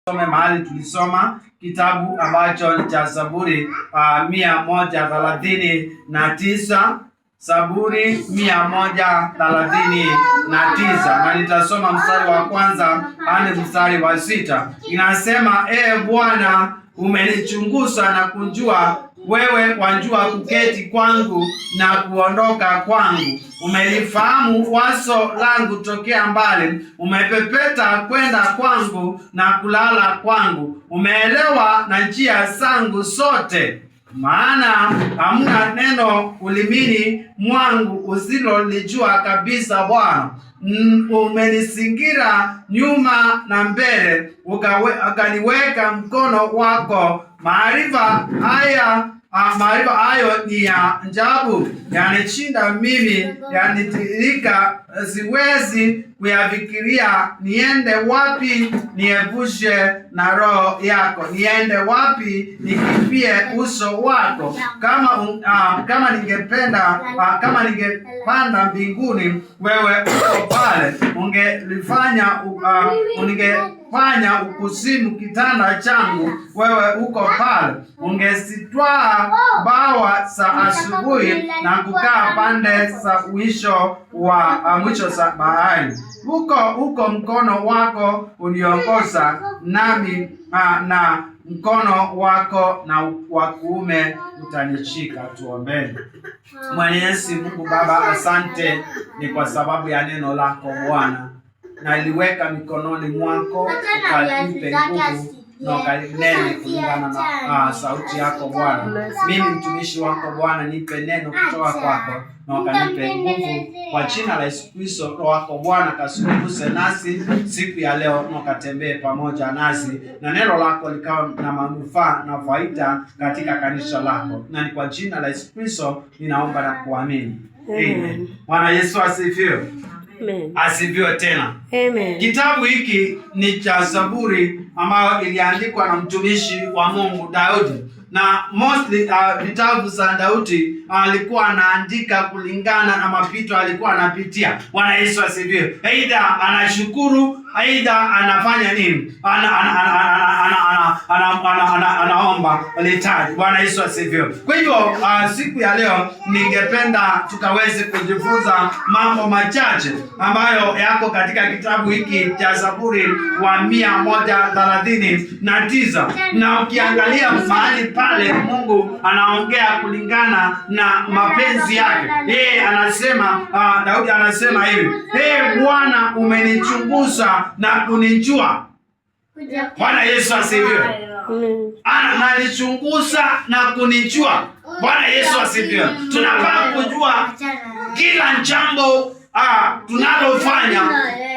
Tusome mahali tulisoma kitabu ambacho ni cha Zaburi 139, Zaburi 139, na nitasoma mstari wa kwanza hadi mstari wa sita. Inasema, "Ee Bwana, umenichunguza na kunjua, wewe wanjua kuketi kwangu na kuondoka kwangu. Umelifahamu wazo langu tokea mbali, umepepeta kwenda kwangu na kulala kwangu, umeelewa na njia zangu zote. Maana hamna neno ulimini mwangu usilolijua kabisa, Bwana. Umenizingira nyuma na mbele, ukaniweka mkono wako. Maarifa hayo ni ya ajabu, yanishinda mimi, yanitirika, siwezi kuyafikiria. Niende wapi niepushe na roho yako? Niende wapi nikimbie uso wako? Kama ningepanda mbinguni, wewe uko pale. Ungefanya ukuzimu kitanda changu, wewe uko pale. Ungezitwaa bawa za asubuhi na kukaa pande za mwisho za bahari. Huko huko mkono wako uniongoza nami, na mkono wako na wa kuume utanishika." Tuombeni. Mwenyezi Mungu Baba, asante ni kwa sababu ya neno lako Bwana, naliweka mikononi mwako, ukanipe nguvu na ukalinene kulingana na sauti yako Bwana. Mimi mtumishi wako Bwana, nipe neno kutoka kwako na ukanipe nguvu kwa jina la Yesu Kristo. Roho wako Bwana kazungumze nasi siku ya leo na ukatembee pamoja nasi, na neno lako likawa na manufaa na faida katika kanisa lako, na ni kwa jina la Yesu Kristo ninaomba na kuamini. Amen. Bwana Yesu asifiwe. Amen. Asifiwe tena. Amen. Kitabu hiki ni cha Zaburi ambayo iliandikwa na mtumishi wa Mungu Daudi, na mostly vitabu za Daudi alikuwa anaandika kulingana na mapito alikuwa anapitia. Bwana Yesu asifiwe. Aidha anashukuru, aidha anafanya nini, anaomba litaji. Bwana Yesu asifiwe. Kwa hivyo siku ya leo ningependa tukaweze kujifunza mambo machache ambayo yako katika kitabu hiki cha Zaburi wa 139, na ukiangalia mahali pale Mungu anaongea kulingana na mapenzi yake. Yeye anasema Daudi anasema hivi, "Ee Bwana, umenichunguza na kunijua." Bwana Yesu asifiwe. Amen. Ananichunguza na kunijua. Bwana Yesu asifiwe. Tunafaa kujua kila jambo tunalofanya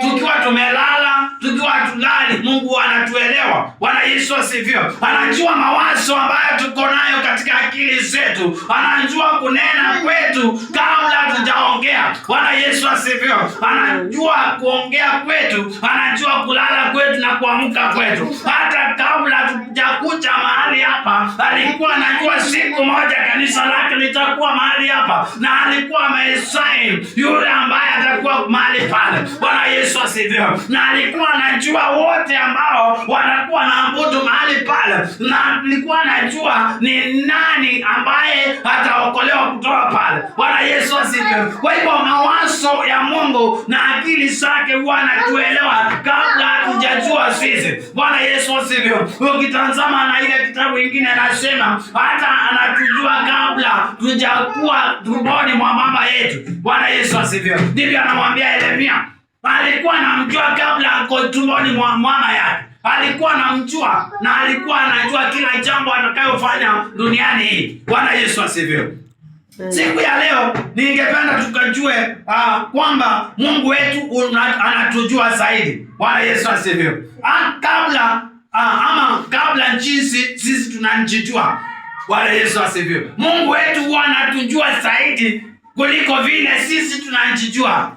tukiwa tumelala, tukiwa tulali, Mungu anatuelewa. Bwana Yesu asifiwe. Anajua mawazo ambayo tuko nayo katika akili zetu, anajua kunena kwetu kabla tujaongea. Bwana Yesu asifiwe. Anajua kuongea kwetu, anajua kulala kwetu na kuamka kwetu. Hata kabla tujakuja mahali hapa, alikuwa anajua siku moja kanisa lake litakuwa mahali hapa, na alikuwa amesign yule ambaye atakuwa mahali pale. Bwana Yesu asifiwe. Na alikuwa anajua wote ambao watakuwa na abudu mahali pale, na alikuwa anajua ni nani ambaye ataokolewa kutoka pale. Bwana Yesu asifiwe. Kwa hivyo mawazo ya Mungu na akili zake huwa anatuelewa kabla hatujajua sisi. Bwana Yesu asifiwe. Ukitazama na ile kitabu ingine anasema hata anatujua kabla tujakuwa tumboni mwa mama yetu. Bwana Yesu asifiwe. Ndivyo anamwambia Yeremia. Alikuwa anamjua kabla ako tumboni mwa mama yake. Alikuwa anamjua na alikuwa anajua kila jambo atakayofanya duniani hii. Bwana Yesu asifiwe. Siku ya leo ningependa tukajue kwamba Mungu wetu anatujua zaidi. Bwana Yesu asifiwe. Kabla ama kabla jinsi sisi tunajijua. Bwana Yesu asifiwe. Mungu wetu huwa anatujua zaidi kuliko vile sisi tunajijua.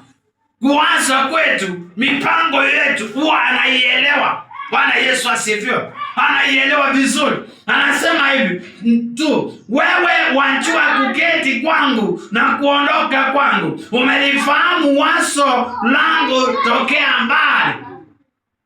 Kuwaza kwetu, mipango yetu huwa anaielewa. Bwana Yesu asifiwe. Anaielewa vizuri. Anasema hivi tu, "Wewe wajua kuketi kwangu na kuondoka kwangu, umelifahamu wazo langu tokea mbali."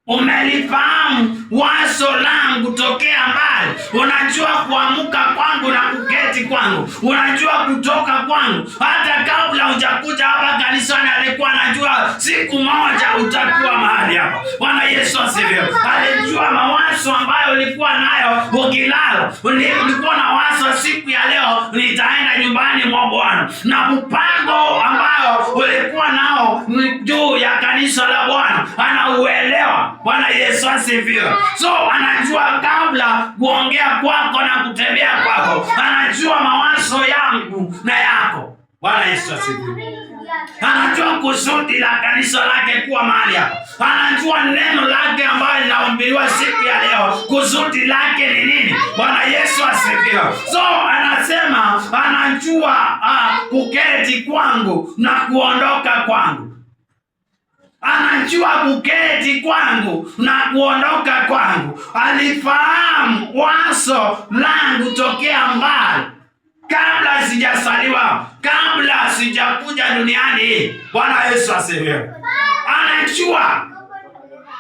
Umelifahamu wazo langu tokea mbali. Unajua kuamka kwangu na kuketi kwangu, unajua kutoka kwangu. Hata kabla hujakuja hapa kanisani, alikuwa anajua siku moja utakuwa mahali hapa. Bwana Yesu asifiwe. Alijua mawazo ambayo ulikuwa nayo ukilala. Ulikuwa na wazo, siku ya leo nitaenda nyumbani mwa Bwana, na mpango ambayo ulikuwa nao juu ya kanisa la Bwana anauelewa. Bwana Yesu asifiwe. So anajua kabla kuongea kwako na kutembea kwako, anajua mawazo yangu na yako. Bwana Yesu asifiwe. Anajua kusudi la kanisa lake kuwa mahali hapa. Anajua neno lake ambayo linahubiriwa siku ya leo, kusudi lake ni nini? Bwana Yesu asifiwe. So anasema anajua kuketi kwangu na kuondoka kwangu. Anajua kuketi kwangu na kuondoka kwangu. Alifahamu wazo langu tokea mbali, kabla sijazaliwa, kabla sijakuja duniani. Bwana Yesu asifiwe. Anajua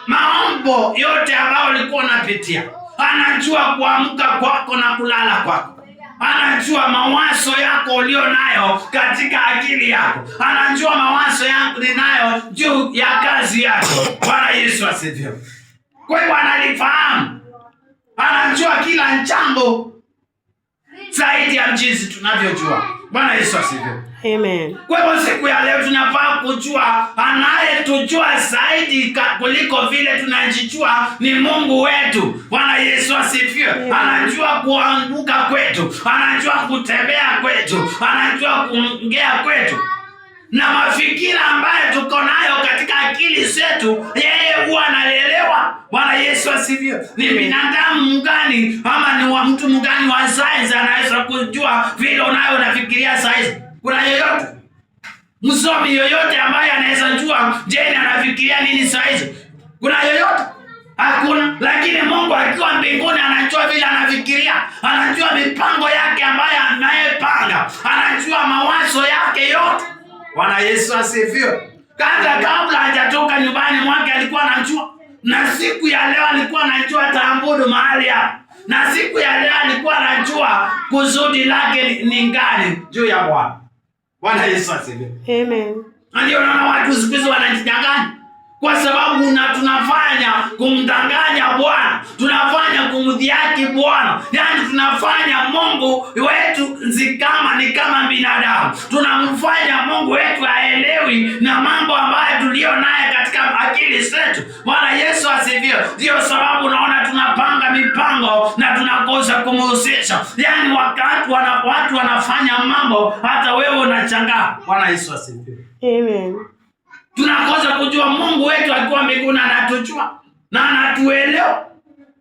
maombo yote ambayo ulikuwa unapitia, anajua kuamka kwako na kulala kwako, anajua mawazo yako ulio nayo katika akili yako, anajua mawazo yako ninayo juu ya kazi yako. Bwana Yesu asifiwe. Kwa hiyo analifahamu, anajua kila jambo zaidi ya jinsi tunavyojua. Bwana Yesu asifiwe. Amen. Kwa hivyo siku ya leo tunafaa kujua anayetujua zaidi kuliko vile tunajijua ni Mungu wetu. Bwana Yesu asifiwe. Anajua kuanguka kwetu, anajua kutembea kwetu, anajua kuongea kwetu, na mafikira ambayo tuko nayo katika akili zetu, yeye huwa analielewa. Bwana Yesu asifiwe. Ni binadamu mgani ama ni wa mtu mgani wa science anaweza kujua vile unayo unafikiria saizi? Kuna yoyote msomi yoyote ambaye anaweza jua Jane anafikiria nini saizi? Kuna yoyote? Hakuna. Lakini Mungu akiwa mbinguni anajua vile anafikiria, anajua mipango yake ambayo anayepanga, anajua mawazo yake yote. Bwana Yesu asifiwe. Hata kabla hajatoka nyumbani mwake alikuwa anajua, na siku ya leo alikuwa anajua ataabudu mahali hapa, na siku ya leo alikuwa anajua kusudi lake ni gani juu ya Bwana. Bwana Yesu asifiwe. Amen. Na ndio naona watu siku hizi wanajidanganya kwa sababu na tunafanya kumdanganya Bwana, tunafanya kumdhihaki Bwana, yaani tunafanya Mungu wetu kama ni kama binadamu, tunamfanya Mungu wetu haelewi na mambo ambayo tulio naye katika akili zetu. Bwana Yesu asifiwe. Ndio sababu unaona tunapanga mipango na tunakosa kumhusisha, yaani wakati watu wanafanya mambo hata wewe unachangaa. Bwana Yesu asifiwe. Amen. Tunakosa kujua Mungu wetu akiwa mbinguni anatujua na anatuelewa.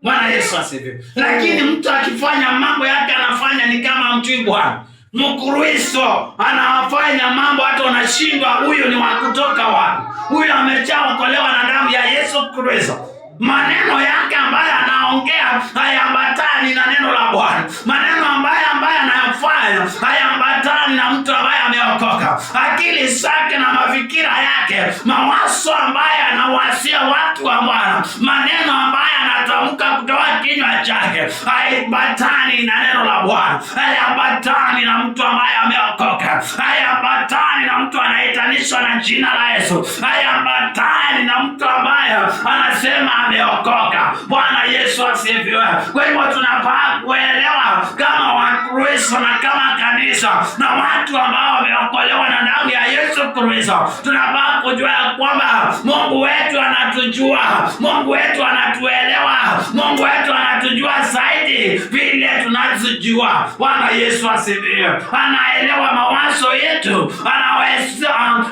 Bwana Yesu asifiwe. Lakini mtu akifanya mambo yake anafanya ni kama mjui Bwana. Mkristo anafanya mambo hata unashindwa, huyu ni wa kutoka wapi? Huyu ameshaokolewa na damu ya Yesu Kristo. Maneno yake ambayo anaongea hayaambatani na neno la Bwana. Maneno ambayo anayafanya hayaambatani na mtu ambaye ameokoka. Akili zake na mafikira yake, mawazo ambayo anawasia watu wa Bwana, maneno ambayo anatamka kutoka kinywa chake hayaambatani na neno la Bwana, hayaambatani na mtu ambaye ameokoka, hayaambatani na mtu anaitanishwa na jina la Yesu, hayaambatani na mtu ambaye anasema ameokoka. Bwana Yesu asifiwe. Kwa hivyo tunafaa kuelewa kama Wakristo na kama kanisa na watu ambao wameokolewa na damu ya Yesu Kristo, tunafaa kujua ya kwamba Mungu wetu anatujua, Mungu wetu anatuelewa, Mungu wetu anatujua zaidi vile tunazijua. Bwana Yesu asifiwe. Anaelewa mawazo yetu,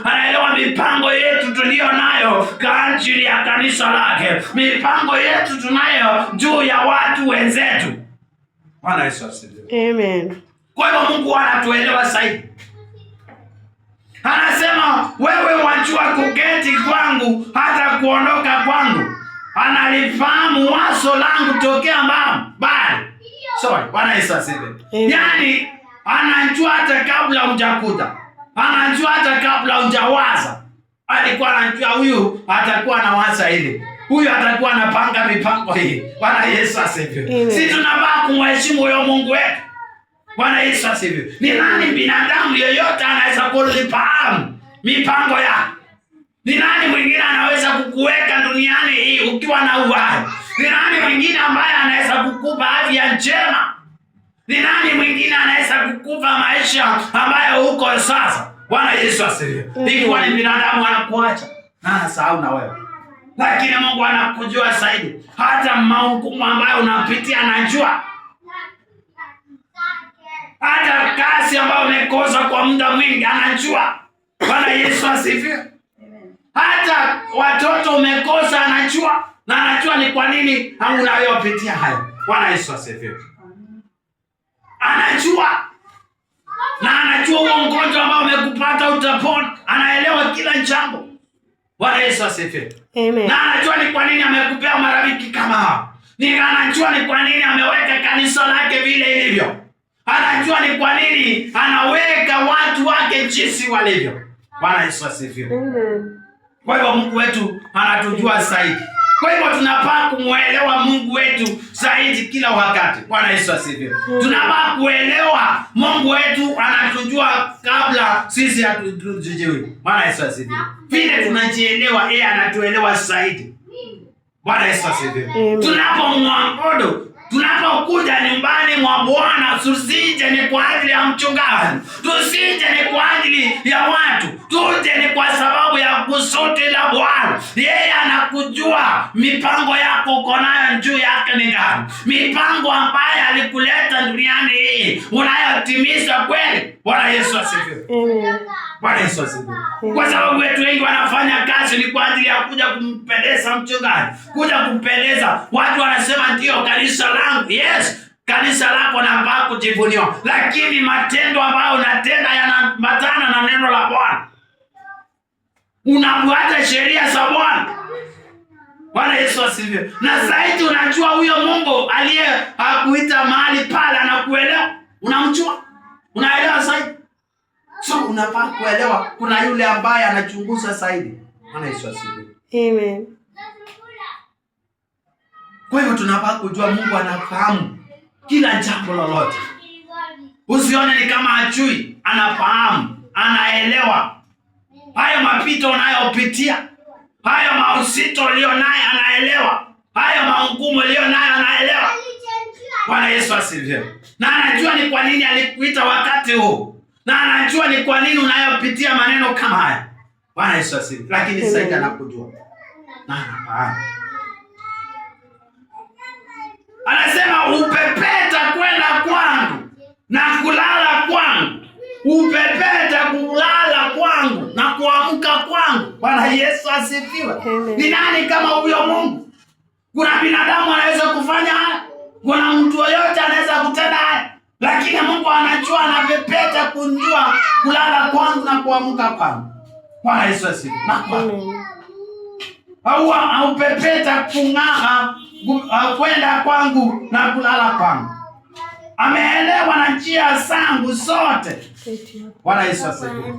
anaelewa mipango yetu tuliyo nayo kwa ajili ya kanisa lake, mipango yetu tunayo juu ya watu wenzetu. Bwana Yesu asifiwe. Amen. Kwa hivyo Mungu anatuelewa zaidi. Anasema wewe wajua kuketi kwangu hata kuondoka kwangu. Analifahamu wazo langu tokea mbali. Sorry, Bwana Yesu asifiwe. Amen. Yaani anajua hata kabla hujakuja. Anajua hata kabla hujawaza. Alikuwa anajua huyu atakuwa anawaza hili. Huyu atakuwa anapanga mipango hii. Bwana Yesu asifiwe. Amen. Si tunafaa kumheshimu huyo Mungu wetu. Bwana Yesu asifiwe. Ni nani binadamu yeyote anaweza kulifahamu mipango yake? Ni nani mwingine anaweza kukuweka duniani hii ukiwa na uhai? Ni nani mwingine ambaye anaweza kukupa afya njema? Ni nani mwingine anaweza kukupa maisha ambayo uko sasa? Bwana Yesu asifiwe. Ikiwa ni binadamu anakuacha na anasahau na wewe, lakini Mungu anakujua zaidi. Hata mahukumu ambayo unapitia anajua, hata kazi ambayo umekosa kwa muda mwingi anajua. Bwana Yesu asifiwe. Hata watoto umekosa anajua, na anajua ni kwa nini unayopitia hayo. Bwana Yesu asifiwe. Anajua na anajua huo ugonjwa ambao umekupata utapona. Anaelewa kila jambo. Bwana Yesu asifiwe. Amen. Na anajua ni kwa nini amekupea marafiki kama hao. Ni anajua ni kwa nini ameweka kanisa lake vile ilivyo. Anajua ni kwa nini anaweka watu wake jinsi walivyo. Bwana Yesu asifiwe. Amen. Kwa hivyo Mungu wetu anatujua zaidi. Kwa hivyo tunafaa kumwelewa Mungu wetu zaidi kila wakati. Bwana Yesu asifiwe. Tunafaa kuelewa Mungu wetu anatujua kabla sisi hatujui. Bwana Yesu asifiwe. Vile tunajielewa, yeye anatuelewa zaidi. Bwana Yesu asifiwe. Amen. Tunapomwabudu, tunapokuja nyumbani mwa Bwana, tusije ni kwa ajili ya mchungaji, tusije ni kwa ajili ya watu, tuje ni kwa sababu ya kusudi la Bwana. Yeye anakujua mipango yako uko nayo juu yake ni gani, mipango ambayo alikuleta duniani hii unayotimiza kweli. Bwana Yesu asifiwe. Amen. Bwana Yesu asifiwe. Kwa sababu wetu wengi wanafanya kazi ni kwa ajili ya kuja kumpendeza mchungaji, kuja kumpendeza watu. Wanasema ndio kanisa langu. Yes, kanisa lako nafaa kujivuniwa, lakini matendo ambayo unatenda yanaambatana na neno la Bwana. Unafuata sheria za Bwana. Bwana Yesu asifiwe. Na zaidi unajua huyo Mungu aliye akuita mahali pale anakuelewa, unamjua, unaelewa zaidi. So unafaa kuelewa kuna yule ambaye anachunguza zaidi. Bwana Yesu asifiwe. Amen. Kwa hivyo tunafaa kujua Mungu anafahamu kila jambo lolote. Usione ni kama hajui, anafahamu, anaelewa hayo mapito unayopitia, hayo mausito ulio naye anaelewa, hayo maungumu ulio naye anaelewa. Bwana Yesu asifiwe. Na anajua ni kwa nini alikuita wakati huu, na anajua ni kwa nini unayopitia maneno kama haya. Bwana Yesu asifiwe. Lakini zaidi anakujua na anafahamu. Anasema upepeta kwenda kwangu na kulala kwangu, upepeta kulala kwangu na kuamka kwangu. Bwana Yesu asifiwe. Amen. Ni nani kama huyo Mungu? Kuna binadamu anaweza kufanya haya? Kuna mtu yoyote anaweza kutenda haya? Lakini Mungu anajua, anapepeta kunjua kulala kwangu na kuamka kwangu. Bwana Yesu asifiwe. Na kwangu Amen. au aupepeta kung'aa kwenda kwangu na kulala kwangu. Ameelewa na njia zangu zote. Bwana Yesu asifiwe.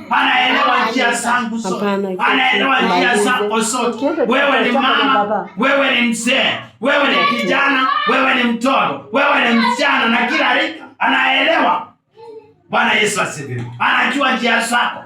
Anaelewa njia zangu zote, Hapana, anaelewa njia zako zote. Wewe ni mama, wewe ni mzee, wewe ni kijana, wewe ni mtoto, wewe ni msichana na kila rika, anaelewa. Bwana Yesu asifiwe. Anajua njia zako.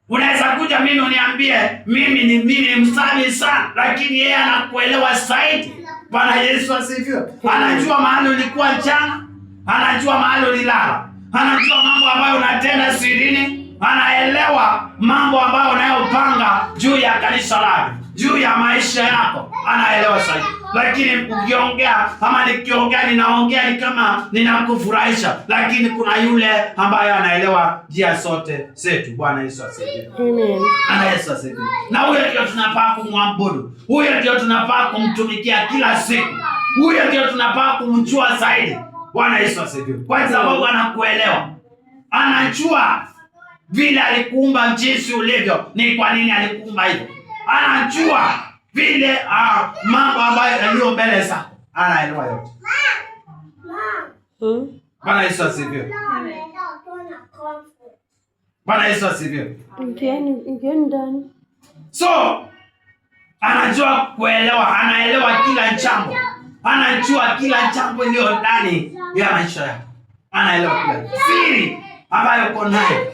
Unaweza kuja mimi uniambie mimi ni msafi sana, lakini yeye anakuelewa zaidi. Bwana Yesu asifiwe. Anajua mahali ulikuwa jana, anajua mahali ulilala, anajua mambo ambayo unatenda sirini, anaelewa mambo ambayo unayopanga juu ya kanisa lake, juu ya maisha yako, anaelewa zaidi. Lakini ukiongea ama nikiongea, ninaongea ni kama ninakufurahisha, lakini kuna yule ambaye anaelewa njia zote zetu. Bwana Yesu asifiwe. Amen. Bwana Yesu asifiwe. Na huyo ndio tunafaa kumwabudu, huyo ndio tunafaa kumtumikia kila siku, huyo ndio tunafaa kumjua zaidi. Bwana Yesu asifiwe, kwa sababu anakuelewa, anajua vile alikuumba jinsi ulivyo, ni kwa nini alikuumba hivyo, anajua vile mambo ambayo yaliyo mbele zako, anaelewa yote. Bwana Yesu asifiwe. Bwana Yesu asifiwe. Ingieni, ingieni ndani. So Anajua kuelewa, anaelewa kila jambo, anajua kila jambo iliyo ndani ya maisha yako, anaelewa kila siri ambayo uko nayo,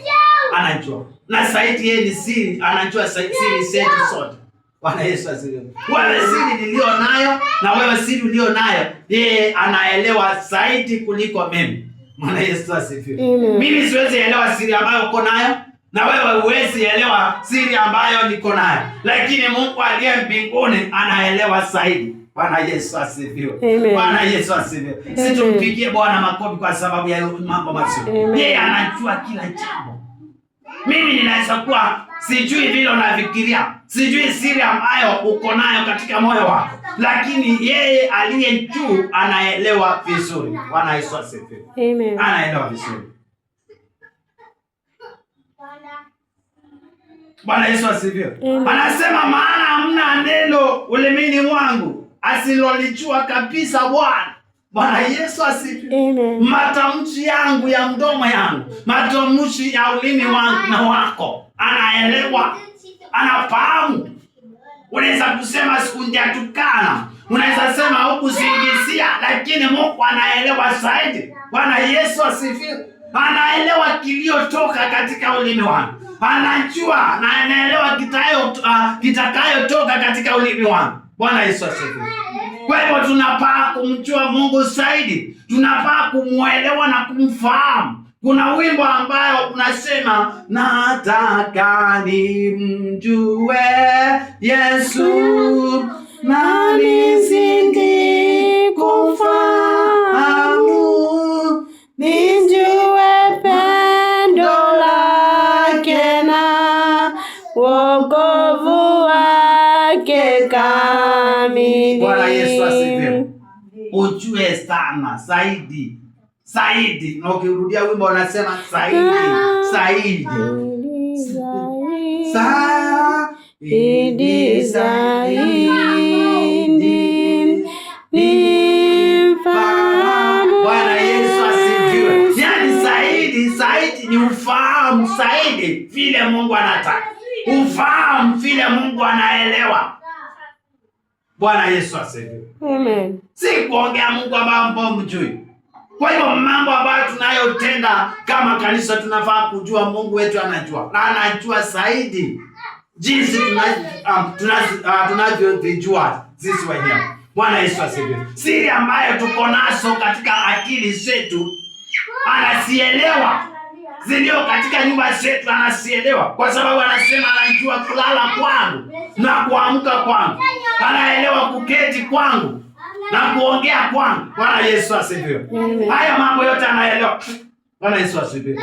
anajua na zaidi yeye ni siri, anajua siri zetu sote. Bwana Yesu asifiwe. Wewe siri niliyo nayo na wewe siri uliyo nayo, yeye anaelewa zaidi kuliko mimi. Bwana Yesu asifiwe. Amen. Mimi siwezi elewa siri ambayo uko nayo na wewe huwezi elewa siri ambayo niko nayo, lakini Mungu aliye mbinguni anaelewa zaidi. Bwana Yesu asifiwe. Amen. Bwana Yesu asifiwe. Amen. Si tumpigie Bwana makofi kwa sababu ya mambo mazuri. Amen. Yeye anajua kila jambo. Mimi ninaweza kuwa sijui vile unafikiria, sijui siri ambayo uko nayo katika moyo wako, lakini yeye aliye juu anaelewa vizuri. Bwana Yesu asifiwe. Amen. Anaelewa vizuri. Bwana Yesu asifiwe. Amen. Anasema maana hamna neno ulimini mwangu asilolijua kabisa Bwana. Bwana Yesu asifiwe. Amen. Matamshi yangu ya mdomo yangu, matamshi ya ulimi wangu na wako, anaelewa, anafahamu. Unaweza kusema sikunjatukana, unaweza sema hukusingizia, lakini Mungu anaelewa zaidi. Bwana Yesu asifiwe. Anaelewa kiliotoka katika ulimi wangu, anajua na anaelewa kitakayotoka katika ulimi wangu. Bwana Yesu asifiwe. Kwa hivyo tunapaa kumjua Mungu zaidi, tunapaa kumwelewa na kumfahamu. Kuna wimbo ambayo unasema nataka nimjue Yesu na nizidi kumfahamu, Nijue pendo lake na wokovu wake kamili. Bwana Yesu asifiwe. Ujue sana zaidi zaidi, na ukirudia wimbo unasema zaidi zaidi Zaidi, zaidi zaidi, nimfahamu Bwana Yesu asifiwe. Yesu. Yaani zaidi zaidi ni ufahamu zaidi vile Mungu anataka, ufahamu vile Mungu anaelewa. Bwana Yesu asifiwe. Amen. Si kuongea Mungu ambayo mjui. Kwa hiyo mambo ambayo tunayotenda kama kanisa tunafaa kujua Mungu wetu anajua, na anajua zaidi jinsi tunavyovijua sisi wenyewe. Bwana Yesu asifiwe. Siri ambayo tuko nazo katika akili zetu anasielewa, zilio katika nyumba zetu anasielewa, kwa sababu anasema anajua kulala kwangu na kuamka kwangu, anaelewa kuketi kwangu na kuongea kwangu. Bwana Yesu asifiwe. Amen. Haya mambo yote anaelewa. Bwana Yesu asifiwe.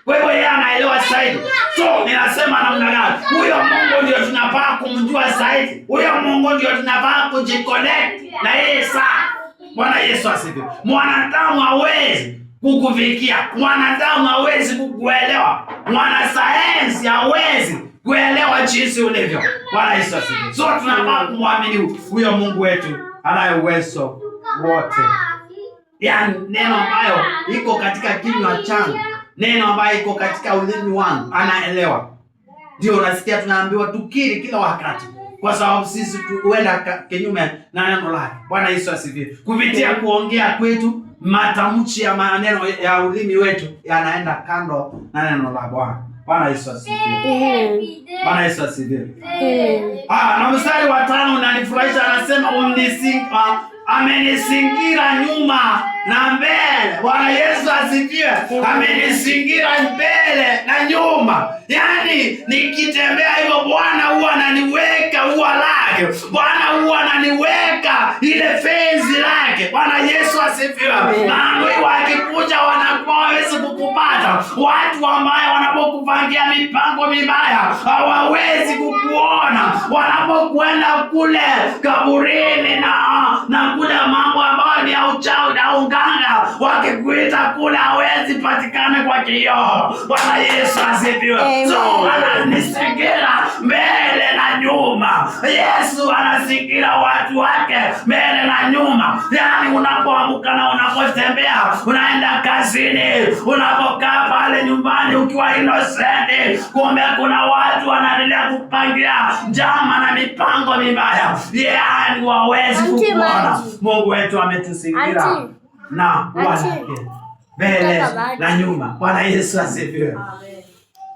Kwa hivyo yeye anaelewa zaidi. So ninasema namna gani? Huyo Mungu ndio tunafaa kumjua zaidi. Huyo Mungu ndio tunafaa kujiconnect na yeye sana. Bwana Yesu asifiwe. Mwanadamu hawezi kukufikia, mwanadamu hawezi kukuelewa, mwanasayansi hawezi kuelewa jinsi ulivyo. Bwana Yesu asifiwe. So tunafaa kumwamini huyo Mungu wetu anaye uwezo wote. Yaani neno ambayo iko katika kinywa changu, neno ambayo iko katika ulimi wangu, anaelewa. Ndio unasikia tunaambiwa tukiri kila wakati, kwa sababu sisi huenda kinyume na neno lake. Bwana Yesu asifiwe. Kupitia kuongea kwetu, matamshi ya maneno ya ulimi wetu yanaenda kando na neno la Bwana. Bwana Yesu asifiwe. Amen. Bwana Yesu asifiwe. Amen. Na mstari wa 5 unanifurahisha, anasema amenizingira nyuma na mbele. Bwana Yesu asifiwe. Amenizingira mbele na nyuma, yaani nikitembea hivyo Bwana huwa ananiweka ua lake, Bwana huwa ananiweka ile fenzi lake. Bwana Yesu asifiwe. Maadui wakikuja wanakuwa hawawezi kukupata. Watu ambao wanapokupangia mipango mibaya hawawezi kukuona wanapokwenda kule kaburini na kule mambo ambayo ni ya uchawi na uganga, Wakikuita kule hawezi patikana kwa kioo. Bwana Yesu asifiwe. Amen. So ananizingira mbele na nyuma. Yesu anazingira watu wake mbele na nyuma. Yaani unapoamka na unapotembea, unaenda kazini, unapokaa pale nyumbani ukiwa innocent, kumbe kuna watu wanaendelea kupangia njama na mipango mibaya, yaani wawezi Auntie kukuona. Maji. Mungu wetu ametuzingira Auntie. na Auntie. wake mbele Nataka maji. na nyuma. Bwana Yesu asifiwe.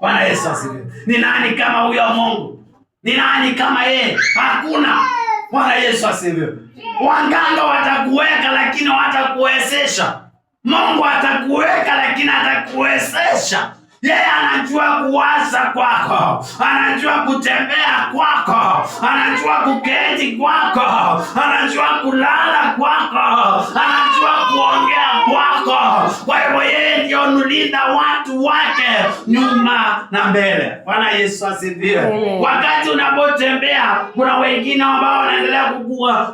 Bwana Yesu asifiwe. Ni nani kama huyo Mungu? Ni nani kama yeye? Hakuna. Bwana Yesu asifiwe. Waganga watakuweka lakini watakuwezesha. Mungu atakuweka lakini atakuwezesha. Yeye anajua kuwaza kwako, anajua kutembea kwako, anajua kuketi kwako, anajua kulala kwako, anajua kuongea kwako. Kwa hivyo yeye ndio hulinda watu wake nyuma na mbele. Bwana Yesu asifiwe. Amen. Wakati unapotembea, kuna wengine ambao wanaendelea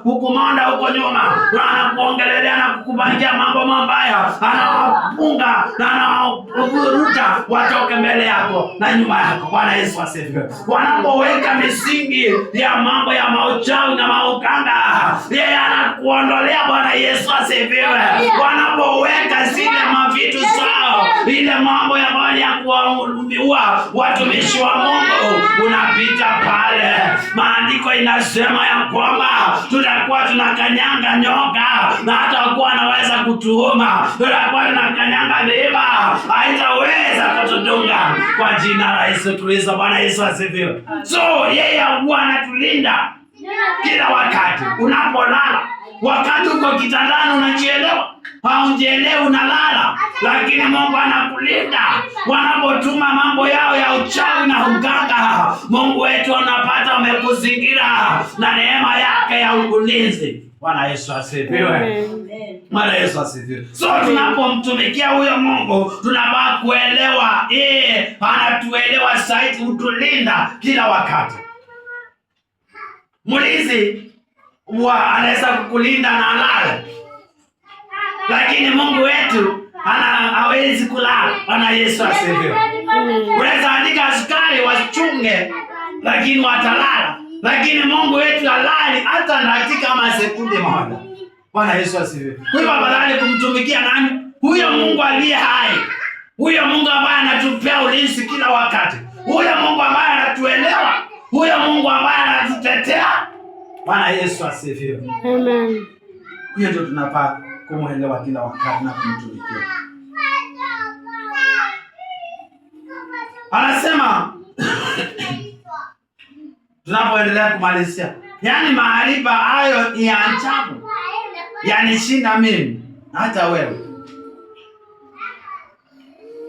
kukumonda huko nyuma, na anakuongelelea na kukupangia mambo mabaya, anawapunga na anawavuruta watoke mbele yako na nyuma yako. Bwana Yesu asifiwe. Wanapoweka misingi ya mambo ya mauchawi na mauganga, yeye anakuondolea. Bwana Yesu asifiwe. Wanapoweka zile mavitu zao, ile mambo ya ya kuwaua watumishi wa Mungu, unapita pale. Maandiko inasema ya kwamba tutakuwa tunakanyanga nyoka na hata kuwa anaweza kutuuma. Tutakuwa tunakanyanga miiba, haitaweza kutudunga kwa jina la Yesu Kristo. Bwana Yesu asifiwe. So yeye huwa anatulinda kila wakati unapolala, wakati uko kitandani unajielewa, haujielewi, unalala, lakini Mungu anakulinda. Wanapotuma mambo yao ya uchawi na uganga, Mungu wetu anapata amekuzingira na neema yake ya ulinzi. Bwana Yesu asifiwe. Amen. Bwana Yesu asifiwe. So tunapomtumikia huyo Mungu tunafaa kuelewa yeye anatuelewa zaidi, hutulinda kila wakati. Mlinzi wa anaweza kukulinda na alale, lakini Mungu wetu ana hawezi kulala. Bwana Yesu asifiwe. Unaweza andika askari wachunge, lakini watalala, lakini Mungu wetu halali hata dakika kama sekunde moja. Bwana Yesu asifiwe. Kwa hivyo afadhali kumtumikia nani? Huyo Mungu aliye hai, huyo Mungu ambaye anatupea ulinzi kila wakati, huyo Mungu ambaye anatuelewa, huyo Mungu ambaye anatutetea. Bwana Yesu asifiwe. Amen. Huyo ndio tunafaa kumwelewa kila wakati na kumtumikia. Anasema tunapoendelea kumalizia, yaani maarifa hayo ni ya ajabu, yanishinda mimi hata wewe.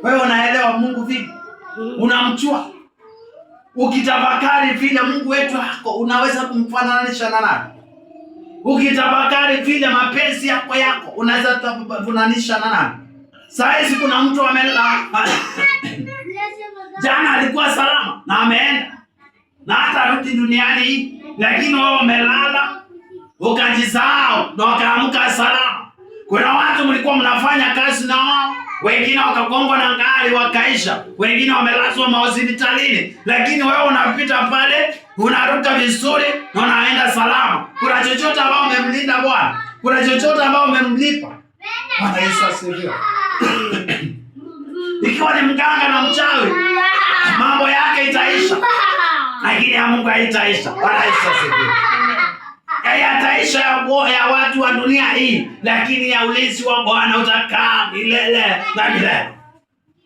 Wewe unaelewa Mungu vipi? Unamjua? Ukitafakari vile Mungu wetu ako, unaweza kumfananisha na nani? Ukitafakari vile mapenzi yako, unaweza kufananisha na nani? Saa hizi kuna mtu amelala jana alikuwa salama na ameenda na hata rudi duniani hii, lakini wewe umelala ukajisahau na ukaamka salama. Kuna watu mlikuwa mnafanya kazi na wao, wengine wakagongwa na gari wakaisha, wengine wamelazwa mahospitalini, lakini wewe unapita pale unaruka vizuri na unaenda salama. Kuna chochote ambao umemlinda Bwana? Kuna chochote ambao umemlipa Bwana? Yesu asifiwe. Ikiwa ni mganga na mchawi, mambo yake itaisha, lakini ya Mungu haitaisha. Bwana Yesu asifiwe. Yataisha ya watu wa dunia hii, lakini ya ulinzi wa Bwana utakaa milele na milele.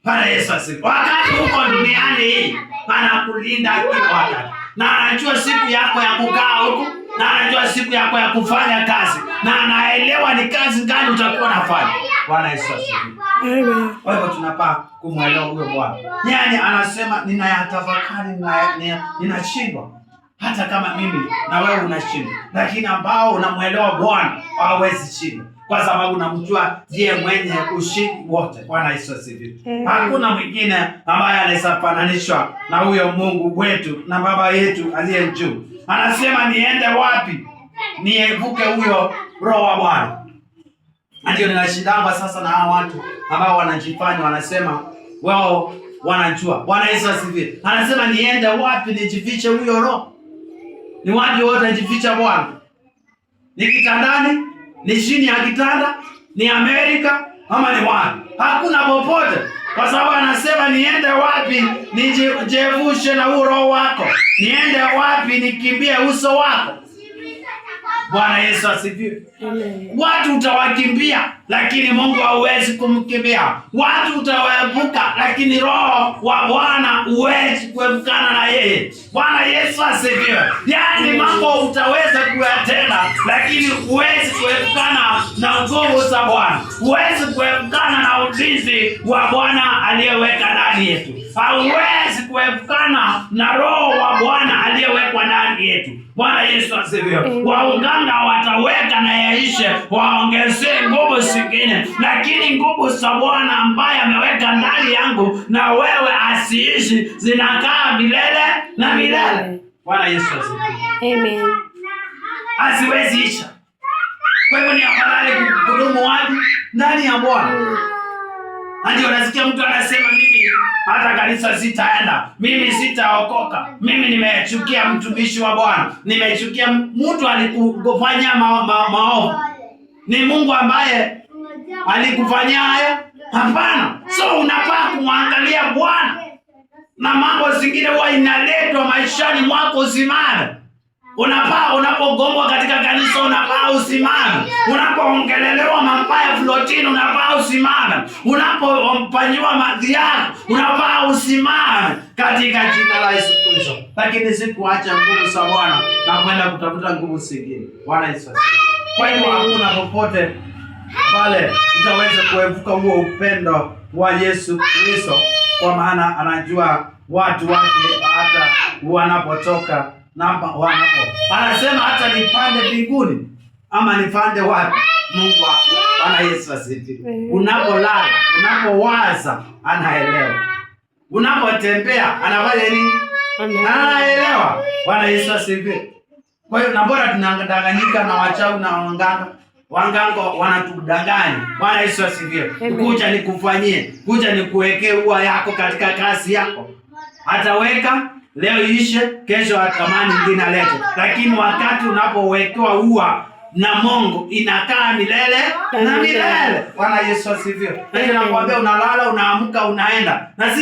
Bwana Yesu asifiwe. Wakati uko duniani hii, anakulinda kila wakati, na anajua siku yako ya kukaa huku, na anajua siku yako ya kufanya kazi, na anaelewa ni kazi gani utakuwa unafanya. Bwana Yesu asifiwe. Amen. Kwa hivyo tunafaa kumwelewa huyo Bwana. Yaani anasema ninayatafakari, ninashindwa. Hata kama mimi na wewe unashindwa, lakini ambao unamwelewa Bwana hawezi shindwa, kwa sababu unamjua ndiye mwenye ushindi wote. Bwana Yesu asifiwe. Amen. Hakuna mwingine ambaye anaweza fananishwa na huyo Mungu wetu na Baba yetu aliye juu. Anasema niende wapi niepuke huyo Roho wa Bwana? Na ndio ninashindangwa sasa na hawa watu ambao wanajifanya wanasema wao wanajua. Bwana Yesu asifiwe. Anasema niende wapi nijifiche huyo roho? Ni wapi wote najificha Bwana? Ni kitandani? Ni chini ya kitanda? Ni Amerika ama ni wapi? Hakuna popote. Kwa sababu anasema niende wapi nijiepushe na huo roho wako? Niende wapi nikimbie uso wako? Bwana Yesu asifiwe. Amen. Watu utawakimbia, lakini Mungu hauwezi kumkimbia. Watu utawaepuka, lakini roho wa Bwana huwezi kuepukana na yeye. Bwana Yesu asifiwe. Yaani mambo utaweza kuyatenda, lakini huwezi kuepukana na nguvu za Bwana, huwezi kuepukana na ulinzi wa Bwana aliyeweka ndani yetu, hauwezi kuepukana na roho wa Bwana aliyewekwa ndani yetu. Bwana Yesu asifiwe. Wauganga wataweka na yaishe, waongezee nguvu zingine, lakini nguvu za Bwana ambaye ameweka ndani yangu na wewe asiishi, zinakaa milele na milele. Bwana Yesu asifiwe. Amen. Haziwezi isha. Kwa hivyo ni afadhali kudumu wapi? Ndani ya Bwana. Na ndio nasikia mtu anasema mimi hata kanisa sitaenda, mimi sitaokoka, mimi nimechukia mtumishi wa Bwana, nimechukia mtu alikufanyia maovu. Ni Mungu ambaye alikufanyia haya? Hapana. So unafaa kumwangalia Bwana, na mambo zingine huwa inaletwa maishani mwako usimame. Unafaa unapogongwa katika kanisa unafaa usimame. Unapoongelelewa mabaya flotini unafaa usimame. Unapofanyiwa madhiara unafaa usimame katika jina la Yesu Kristo. Lakini si kuacha nguvu za Bwana na kwenda kutafuta nguvu zingine. Bwana Yesu asifiwe. Kwa hivyo hakuna popote pale utaweza kuepuka huo upendo wa Yesu Kristo, kwa maana anajua watu wake hata wanapotoka na wanapo. Anasema hata nipande mbinguni ama nipande wapi, Mungu wako. Bwana Yesu asifiwe. Unapolala, unapowaza, anaelewa. Unapotembea, anafanya nini? Anaelewa. Bwana Yesu asifiwe. Kwa hiyo na bora tunadanganyika na wachawi na waganga. Waganga wanatudanganya. Bwana Yesu asifiwe. Amen. Kuja nikufanyie, kuja nikuwekee ua yako katika kazi yako. Ataweka leo ishe, kesho atamani nyingine alete. Lakini wakati unapowekewa ua na Mungu inakaa milele na milele. Bwana Yesu asifiwe. Na hiyo nakwambia, unalala, unaamka, unaenda. Na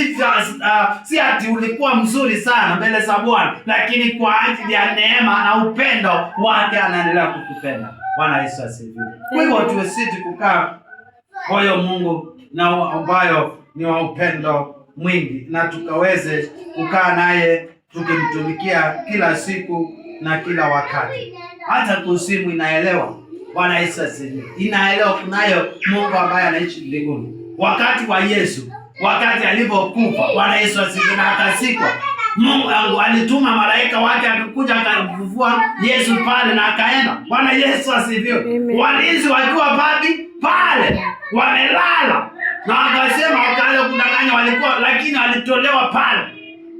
si ati ulikuwa mzuri sana mbele za Bwana, lakini kwa ajili ya neema na upendo wake anaendelea kukupenda. Bwana Yesu asifiwe. Kwa hivyo tusiti kukaa moyo Mungu na ambayo ni wa upendo mwingi, na tukaweze kukaa naye tukimtumikia kila siku na kila wakati. Hata kuzimu inaelewa. Bwana Yesu asifiwe. Inaelewa kunayo Mungu ambaye anaishi mbinguni. Wakati wa Yesu, wakati alipokufa, Bwana Yesu asifiwe, na akazikwa, Mungu alituma malaika wake akakuja akamfufua Yesu pale na akaenda. Bwana Yesu asifiwe. Amen. Walinzi wakiwa papi pale wamelala, na wakasema wakaanza kudanganya, walikuwa lakini walitolewa pale.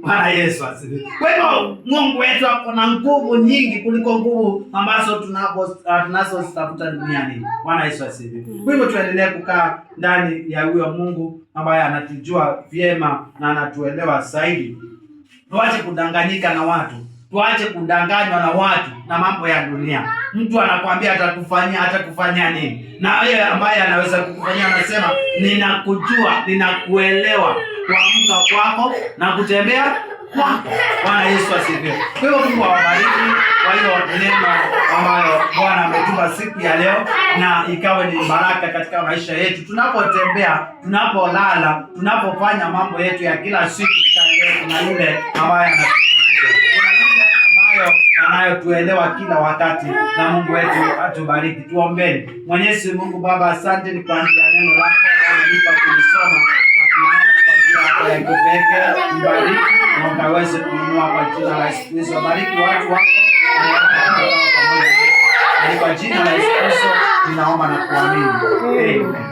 Bwana Yesu asifiwe. Kwa hivyo Mungu wetu ako na nguvu nyingi kuliko nguvu ambazo tunazozitafuta duniani. Bwana Yesu asifiwe. Kwa hivyo tuendelee kukaa ndani ya huyo Mungu ambaye anatujua vyema na anatuelewa zaidi. Tuache kudanganyika na watu, tuache kudanganywa na watu na mambo ya dunia. Mtu anakwambia atakufanyia, atakufanyia nini? Na yeye ambaye anaweza kukufanyia anasema ninakujua, ninakuelewa kuamka kwako na kutembea kwako. Bwana Yesu asifiwe. Kwa hiyo Mungu awabariki kwa hiyo neema ambayo Bwana ametupa siku ya leo, na ikawe ni baraka katika maisha yetu, tunapotembea, tunapolala, tunapofanya mambo yetu ya kila siku, tutaelewa kuna yule ambaye anatusikiliza, kuna yule ambayo anayotuelewa kila wakati, na Mungu wetu atubariki. Tuombeni. Mwenyezi Mungu Baba, asante ni kwa ajili ya neno lako ambalo umenipa kulisoma na kuinena kwa njia yako ya kipekee. Mbariki na ukaweze kuinua kwa jina la Yesu Kristo. Bariki watu wako na pamoja nasi. Ni kwa jina la Yesu Kristo ninaomba na kuamini. Amen.